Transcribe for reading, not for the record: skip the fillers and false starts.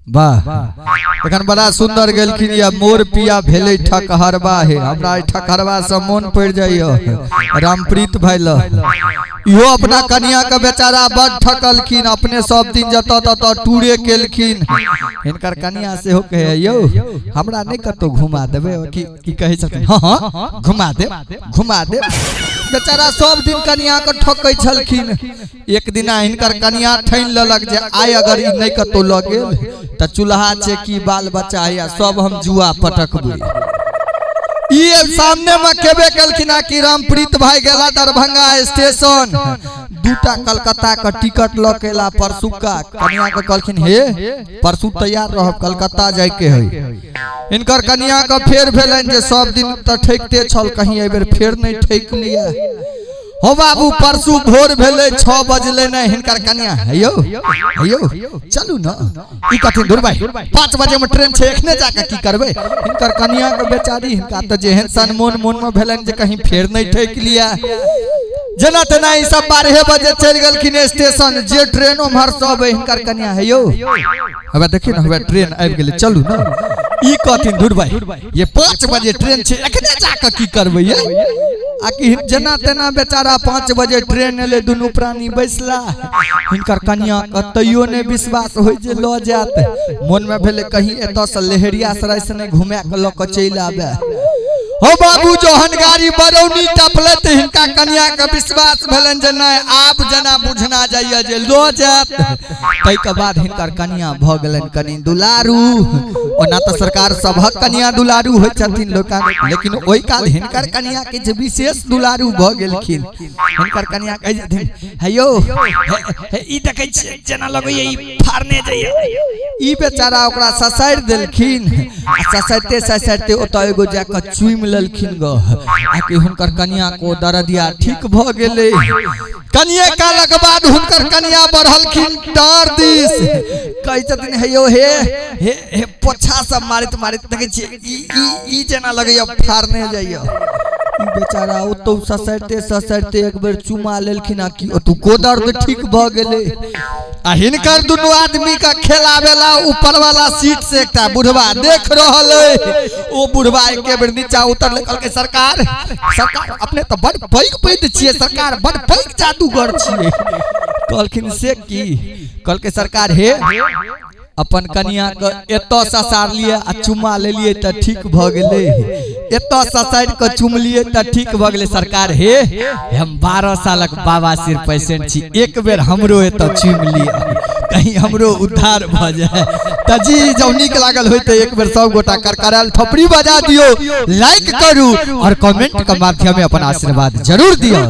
वाह, एखन बड़ा सुंदर गेलखिन या मोर पिया भेलै ठकहरबा हे। हमरा एहि ठकहरबा से मोन पड़ि जाइए रामप्रीत भाई ल। इहो अपना कनिया के बेचारा बड़ ठकलखिन, अपने सब दिन जतऽ ततऽ टूरे केलखिन। हिनकर कनिया सेहो कहै यौ हमरा नहि कतौ घुमा देबै? की की कहै छथिन? हँ हँ घुमा देब घुमा देब। बेचारा सब दिन कनिया के ठकै छलखिन। एक दिना हिनकर कनिया ठानि लेलक जे आइ अगर ई नहि कतौ लऽ गेल तऽ चूल्हा चेकी बाल बच्चा हैया सब हम जुआ पटकबै। ई सामने में केबे केलखिन आ कि रामप्रीत भाई गेला दरभंगा स्टेशन, दूटा कलकत्ता के टिकट लऽ के एला परसुका। कनिया के कहलखिन हे परसू तैयार रहब कलकत्ता जाय के है। हिनकर कनिया के फेर भेलनि जे सब दिन तऽ ठकिते छल, कहीं एहि बेर फेर नहि ठकि लिअ। हो बाबू परसू भोर भेलै 6 बजलै नहि, हिनकर कनिया हे यौ हे यौ चलू न। ई कहथिन धुर भाई 5 बजे में ट्रेन छै एखने जाके की करबै। हिनकर कनिया के बेचारी हिनका तऽ जेहन सन मोन मोन में भेलनि जे कहीं फेर नहि ठकि लिअ। जेना तेना ई सब 12 बजे चलि गेलखिन स्टेशन, जे ट्रेन ओम्हर सब हिनकर कनिया हे यौ हवे देखियौ ने हवे ट्रेन आबि गेलै चलू न। ई कहथिन धुर भाई ये 5 बजे ट्रेन छै एखने जाके की करबै ये। आ कि जेना तेना बेचारा 5 बजे ट्रेन एलै, दुनू प्राणी बैसला। हिनकर कनिया के तैयो नहि विश्वास होइ जे लऽ जायत। मोन में भेलै कहीं एतऽ से लहेरियासराय से नहि घुमा के लऽ कऽ चलि आबे। हो बाबू जहन गाड़ी बरौनी टपलै तऽ हिनका कनिया के विश्वास भेलनि जे नहि आब जेना बुझना जाइए जे लऽ जायत। ताहिके बाद हिनकर कनिया भऽ गेलनि कनि दुलारू। ओना तऽ सरकार सभक कनिया दुलारू होइ छथिन लोकान, लेकिन ओहि काल हिनकर कनिया किछु विशेष दुलारू भऽ गेलखिन। हिनकर कनिया कहै छथिन हे यौ हे ई देखै छियै जेना लगैए ई फाड़ने जाइए। ई बेचारा ओकरा ससारि देलखिन आ ससारिते ससारिते ओतऽ एगो जाकऽ चुमि लेलखिन ग आ कि हुनकर कनिया को दरदिया ठीक भऽ गेलै। कनिये कालक बाद हुनकर कनिया बढ़लखिन डाँड़ दिस, कहै छथिन हे यौ हे हे हे पोछा सब मारैत मारैत देखै छियै ई ई ई जेना लगैए फाड़ने जाइए। ई बेचारा ओतौ ससारिते ससारिते एक बेर चुमा लेलखिन आ कि ओतुको दर्द ठीक भऽ गेलै। आ हिनकर दुनू आदमी के खेलावेला ऊपर वाला सीट से एकटा बुढ़वा देख रहल अइ। ओ बुढ़वा एके बेर नीचा उतरलै, कहलकै सरकार सरकार अपने तऽ बड़ पैघ पैघ छियै सरकार, बड़ पैघ जादूगर छियै। कहलखिन से की? कहलकै सरकार हे अपन कनिया के एतऽ ससारलियै आ चुमा लेलियै तऽ ठीक भऽ गेलै, एतऽ ससारि कऽ चुमलियै तऽ ठीक भऽ गेलै। सरकार हे हम 12 सालक बाबा सिर पेशेंट छी, एक बेर हमरो एतऽ चुमि लिअ कहीं हमरो उद्धार भऽ जाए। तऽ जी जब नीक लागल होय तऽ एक बेर सब गोटा करकरायल थपड़ी बजा दियौ, लाइक करू और कमेंट के माध्यम में अपन आशीर्वाद जरूर दियौ।